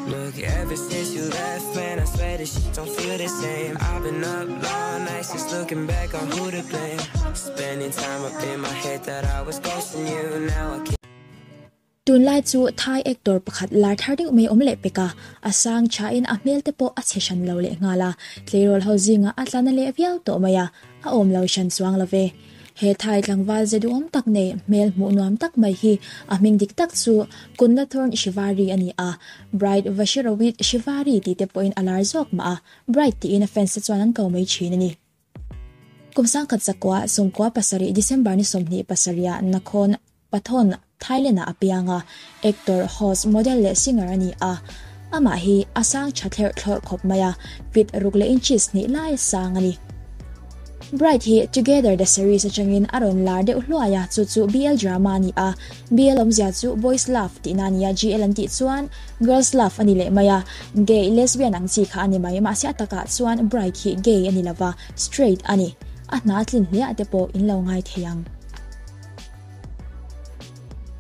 Look, ever since you left, man, I swear this shit don't feel the same. I've been up all night since looking back on who to blame. Spending time up in my head that I was ghosting you. Now I can't. Tunlai chu Thai actor pakhat lar thar deuh mai awm leh pek a, a sang thain a hmel te pawh a chhe hran lo leh nghal a, tleirawl ho zinga a tla na leh viau tawh mai a, a awm lo hran chuang lo ve. He Thai tlangval ze duhawm tak nei hmel hmuh nuam tak mai hi a hming dik tak chu Kunlathorn Shivari a ni a, Bright Vashirawit Shivari tih te pawhin a lar zawk mah a, Bright tiin a fans te chuan an ko mai thin a ni. Kum sangkhat zakua sawmkua pasarih December ni 27 ah Nakhon Pathon, Thailand ah a piang a, actor, host, model leh singer a ni a. Amah hi a sang tha thlerh thlawrh khawp mai a, feet ruk leh inches hnih lai sang a ni. Bright hi Together the Series atangin a rawn lar deuh hluai a, chu chu BL drama a ni a. BL awmzia chu Boys Love tihna a ni a, GL an tih chuan Girls Love a ni leh mai a, gay, lesbian ang chi kha a ni mai. Mahse a takah chuan Bright hi gay a ni lova, straight a ni. A hna a tlin hliah te pawh in lo ngai thei ang.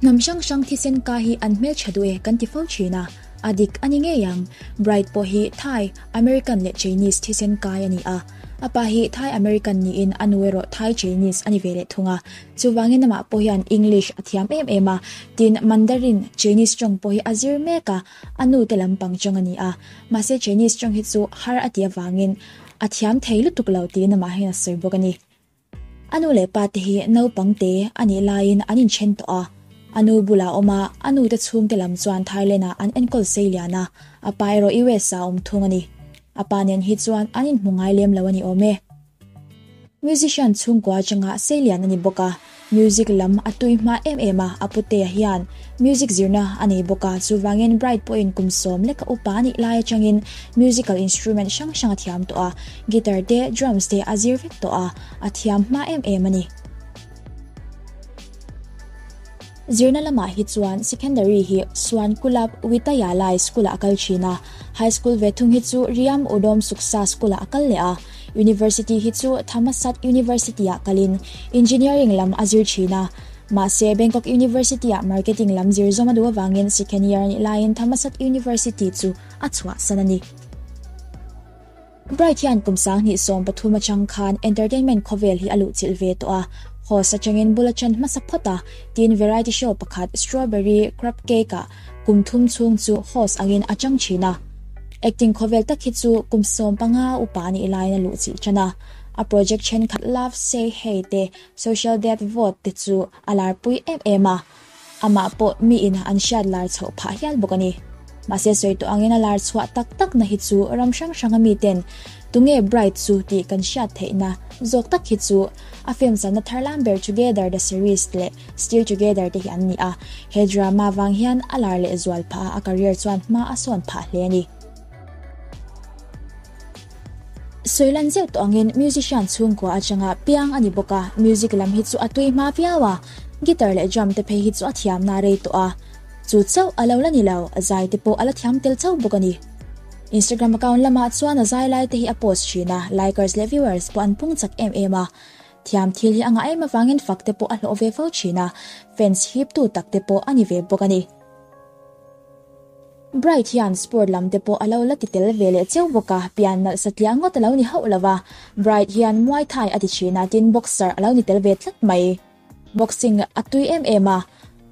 Hnam hrang hrang thisen ka hi an hmeltha duh e kan ti fo thin a, a dik a ni ngei ang. Bright pawh hi Thai, American leh Chinese thisen kai a ni a. A pa hi Thai American niin a nu erawh Thai Chinese a ni ve leh thung a. Chuvangin amah pawh hian English a thiam em em a, tin Mandarin, Chinese tawng pawh hi a zir mek a, a nu te lampang tawng a ni a. Mahse Chinese tawng hi chu har a tih avangin a thiam thei lutuk lo tiin amah hian a sawi bawk a ni. A nu leh pa te hi naupang te a nih laiin an inthen tawh a, a nu bulah a awm a, a nu te chhungte lam chuan Thailand ah an enkawl sei lian a, a pa erawh US ah a awm thung a ni. A pa nen hi chuan an inhmu ngai lem lo a ni awm e. Musician chhungkua atanga sei lian a ni bawk a, Music lam a tui hma em em a, a putea hian music zirna a nei bawk a, chuvangin Bright pawhin kum sawm leka upa a nih lai atangin musical instrument hrang hrang a thiam tawh a, guitar te, drums te a zir vek tawh a, a thiam hma em em a ni. Zirna lamah hi chuan secondary hi Suan Kulap Witayalai School-ah a kal thin a, high school ve thung hi chu Riam Udom Suksa School-ah a kal leh a, University hi chu Thammasat University-ah kalin Engineering lam a zir thin a. Mahse, Bangkok University-ah Marketing lam zir zawm a duh avangin second year a nih laiin Thammasat University chu a chhuahsan a ni. Bright hian kum 2013 atang khan entertainment khawvel hi a luhchilh ve tawh a. Host atangin bul a chan hmasa phawt a, tiin variety show pakhat Strawberry Crab Cake-ah Kum thum chhung chu host angin a chang thin a. Acting khawvel tak hi chu kum 15 upa a nih laiin a luh chilh tan a. A project thenkhat Love Say Hey te Social Death Vote te chu a larpui em em a. Amah pawh miin an hriat lar chhoh phah hial bawk a ni. Mahse sawi tawh angin a lar chhuah tak tak na hi chu ram hrang hranga miten tunge Bright chu tih kan hriat theihna zawk tak hi chu a film channa thar lam ber Together the Series leh Still Together te hi an ni a, he drama vang hian a lar leh zual phah a, a career chuan hma a sawn phah hle a ni. Sawilan zeuh tawh angin musician chhungkua atanga piang a ni bawk a, music lam hi chu a tui hma viau a, guitar leh drum te phei hi chu a thiamna a rei tawh a, chu chauh a lo la ni lo, zai te pawh a la thiam tel chauh bawk a ni. Instagram account lamah chuan a zai lai te hi a post thin a, likers leh viewers pawh an pung chak em em a, Thiam thil hi a ngah em avangin fak te pawh a hlawh ve fo thin a, fans hip tu tak te pawh a ni ve bawk a ni. Bright hian sport lam te pawh a lo la ti tel ve leh cheu bawk a, pian nalh satliah ngawt a lo ni hauh lo va, Bright hian Muay Thai a ti thin a, tin boxer a lo ni tel ve tlat mai. Boxing a tui em em a,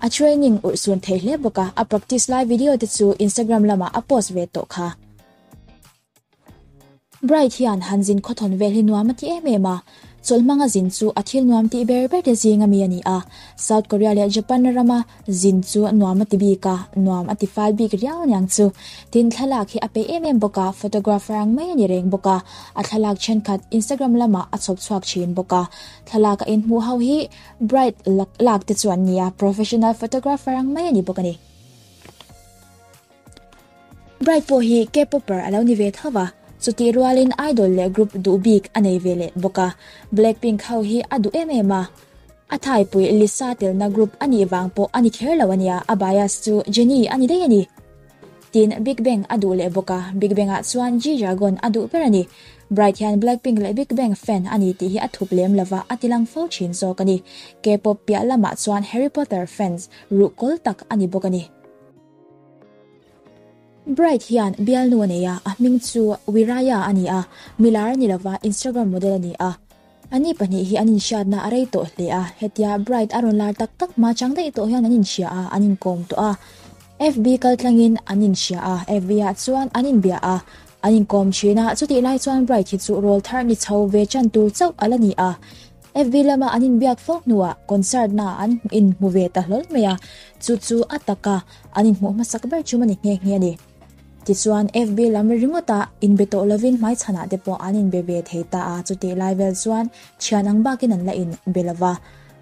a training urhsun thei hle bawk a, a practice lai video te chu Instagram lamah a post ve tawh kha. Bright hian han zin khawthawn vel hi nuam a ti em em a, chawlh hmanga zin chu a thil nuam tih ber ber te zing ami a ni a, South Korea leh Japan rama zin chu nuam a ti bik a, nuam a ti fal bik riau aniang chu. Tin, thlalak hi a peih em em bawk a, photographer ang mai a ni reng bawk a, a thlalak thenkhat Instagram lamah a chhawp chhuak thin bawk a, thlalak a inhmuh ho hi Bright lak te chu an ni a, professional photographer ang mai a ni bawk a ni. Bright pawh hi K-popper a lo ni ve tho va, chutih rualin idol leh group duh bik a nei ve leh bawk a, Blackpink ho hi a duh em em a. A thaipui Lisa telna group a nih vang pawh a ni kher lo a nia, a bias chu Jennie a ni daih a ni. Tin, Big Bang a duh leh bawk a, Big Bang ah chuan G-Dragon a duh ber a ni. Bright hian Blackpink leh Big Bang fan a ni tih hi a thup lem lova, a tilang fo thin zawk a ni. K-pop piah lamah chuan Harry Potter fans ruhkawl tak a ni bawk a ni. Bright hian bialnu a nei a, a hming chu Wiraya a ni a, milar a ni lova, Instagram model a ni a. Ani pahnih hi an inhriatna a rei tawh hle a, hetia Bright a rawn lar tak tak hma chang daih tawh hian an inhria a, an inkawm tawh a. FB kaltlangin an inhria a, FB ah chuan an inbia a, an inkawm thin a, chutih lai chuan Bright hi chu rawl thar ni chho ve chan tur chauh a la ni a. FB lama an inbiak fo hnuah concert na an inhmu ve ta hlawl mai a, chu chu a taka an inhmuh hmasak ber chum a ni nghe nghe a ni. Tichuan FB lam ringawta inbe tawh lovin hmaichhanah te pawh an inbe ve thei ta a, chutih lai vel chuan thian ang bakin an la inbe lo va.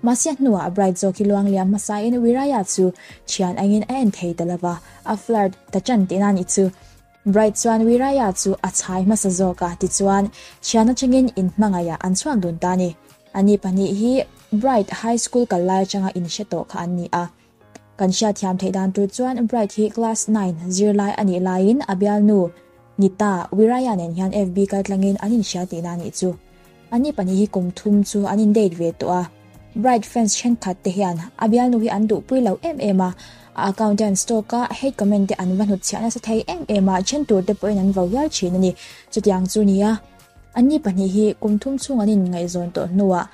Mahse a hnuah Bright zawk hi luang liam hmasain Wiraya chu thian angin a en thei ta lo va, a flirt ta chan tihna a nih chu. Bright chuan Wiraya chu a chhai hmasa zawk a, tichuan thian atangin inhmangaihah an chhuak dun ta a ni. Ani pahnih hi Bright High School kal lai atanga inhre tawh kha an ni a. Kan hriatthiam theih dan tur chuan Bright hi class nine zirlai a nih laiin a bialnu Nita Wiraya nen hian FB kaltlangin an inhria tihna a nih chu. Anni pahnih hi kum thum chu an in date ve tawh a. Bright fans thenkhat te hian a bialnu hi an duhpui lo em em a, a account te an stalk a, hate comment te an va hnutchhiah nasa thei em em a, then tur te pawhin an vo hial thin a ni. Chutiang chu nia, anni pahnih hi kum thum chhung an inngaihzawn tawh hnuah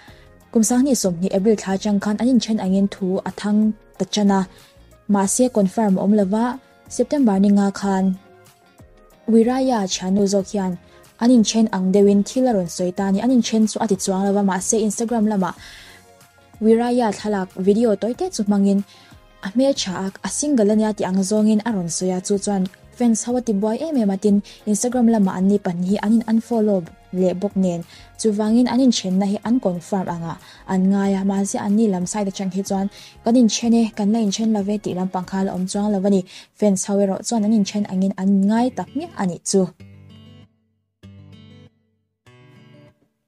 Kum 2020 April thla atang khan an inthen angin thu a thang ta tan a, mahse confirm a awm lova, September ni nga khan Wiraya thiannu zawk hian an inthen ang deuhin thil a rawn sawi ta a ni. An inthen chu a ti chuang lova, mahse Instagram lamah Wiraya thlalak video tawi te chu hmangin A hmeltha a, a single ania tih ang zawngin a rawn sawi a, chu chuan fans ho a ti buai em em a, tin Instagram lamah an ni pahnih hi an in unfollow leh bawk nen, chuvangin an inthenna hi an confirm anga an ngai a, mahse an ni lam side atang hi chuan kan inthen e, kan la inthen lo ve tih lampang kha a la awm chuang lo a ni, fans ho erawh chuan an inthen angin an ngai tak miah a nih chu.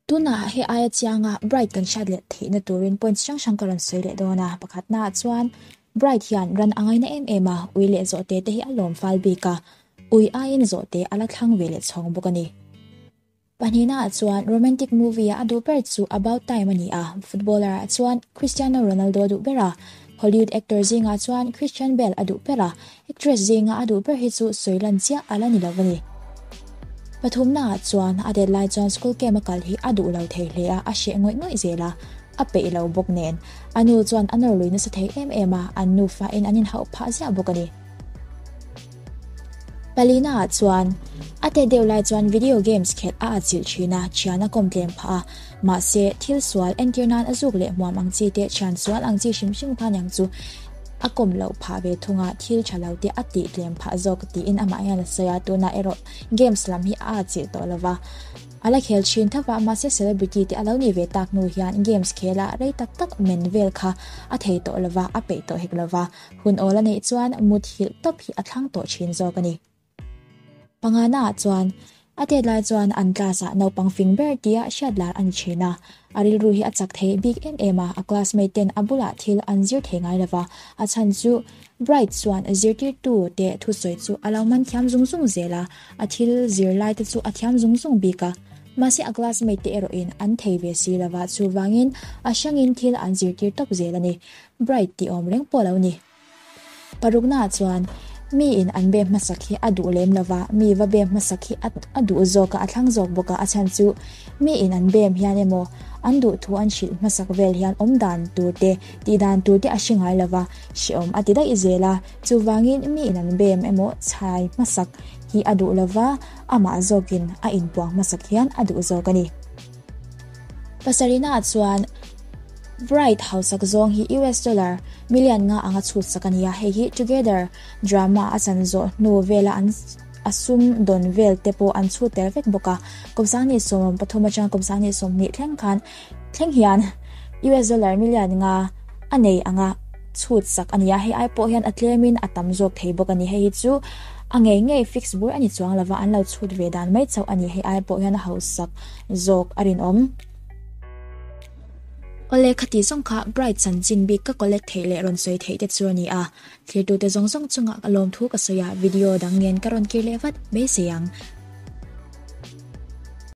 Tunah hei aia chianga Bright kan hriat leh theihna turin points hrang hrang ka rawn sawi leh dawn a. Pakhatnaah chuan Bright hian ran a ngaina em em a, ui leh zawhte te hi a lawm fal bik a, ui aiin zawhte a la thlang ve leh chhawng bawk a ni. Pahnihnaah chuan romantic movie a a duh ber chu About Time a ni a, footballer ah chuan Cristiano Ronaldo a duh ber a, Hollywood actor zingah chuan Christian Bale a duh ber a, Actress zinga a duh ber hi chu sawi lan chiah a la ni lo a ni. Pathumnaah chuan a det lai chuan school camp a kal hi a duh lo thei hle a, a hreh ngawih ngawih zel a, a peih lo bawk nen. A nu chuan a nawr lui nasa thei em em a, an nufain an inhauh phah ziah bawk a ni. Palinaah chuan a tet deuh lai chuan video games khelh a atchilh thin a, thian a kawm tlem phah a, mahse thil sual entir nan a zuk leh hmuam ang chi te thian sual ang chi hrim hrim kha niang chu A kawm loh phah ve thung a, thil tha lo te a tih tlem phah zawk tiin amah hian a sawi a, tunah erawh games lam hi a atchilh tawh lo va, a la khel thin tho va, mahse celebrity te a lo nih ve tak hnu hian games khel a rei tak tak men vel kha a thei tawh lo va, a peih tawh hek lo va, hun awl a neih chuan mut hilh tawp hi a thlang tawh thin zawk a ni. Pangana ah chuan a tet lai chuan an class ah naupang fing ber tia hriat lar a ni thin a, a rilru hi a chak thei bik em em a, a classmate ten a bulah thil an zir thei ngai lova, a chhan chu Bright chuan zirtirtu te thusawi chu a lo man thiam zung zung zel a, a thil zir lai te chu a thiam zung zung bik a, mahse a classmate te erawh in an thei ve si lova, chuvangin a hrangin thil an zirtir tawp zel a ni, Bright tih awm reng pawh lo ni. Paruknaah chuan miin an bem hmasak hi a duh lem lova, mi va bem hmasak hi a duh zawk a, a thlang zawk bawk a, a chhan chu miin an bem hian emaw an duh thu an hrilh hmasak vel hian awm dan tur te, tih dan tur te a hre ngai lova, hrehawm a ti daih zel a, chuvangin miin an bem emaw chhai hmasak hi a duh lova, amah zawkin a inpuang hmasak hian a duh zawk a ni. Pasarihnaah chuan Bright hausak zawng hi US dollar million nga anga chhut sak a ni a, hei hi Together drama a chan zawh hnu vela an a sum dawn vel te pawh an chhut tel vek bawk a. Kum 2023 atanga kum 2020 thleng khan thleng hian US dollar million nga a nei anga chhut sak a ni a, hei ai pawh hian a tlemin a tam zawk thei bawk a ni. Hei hi chu a ngei ngei fix bur a ni chuang lova, an lo chhut ve dan mai chauh a ni. Hei ai pawh hian a hausak zawk a rinawm. Awle khati zawng kha Bright chanchin bik ka collect theih leh rawn sawi theih te chu a ni a, thlirtute zawng zawng chungah ka lawmthu ka sawi a, video dang nen ka rawn kir leh vat beisei ang.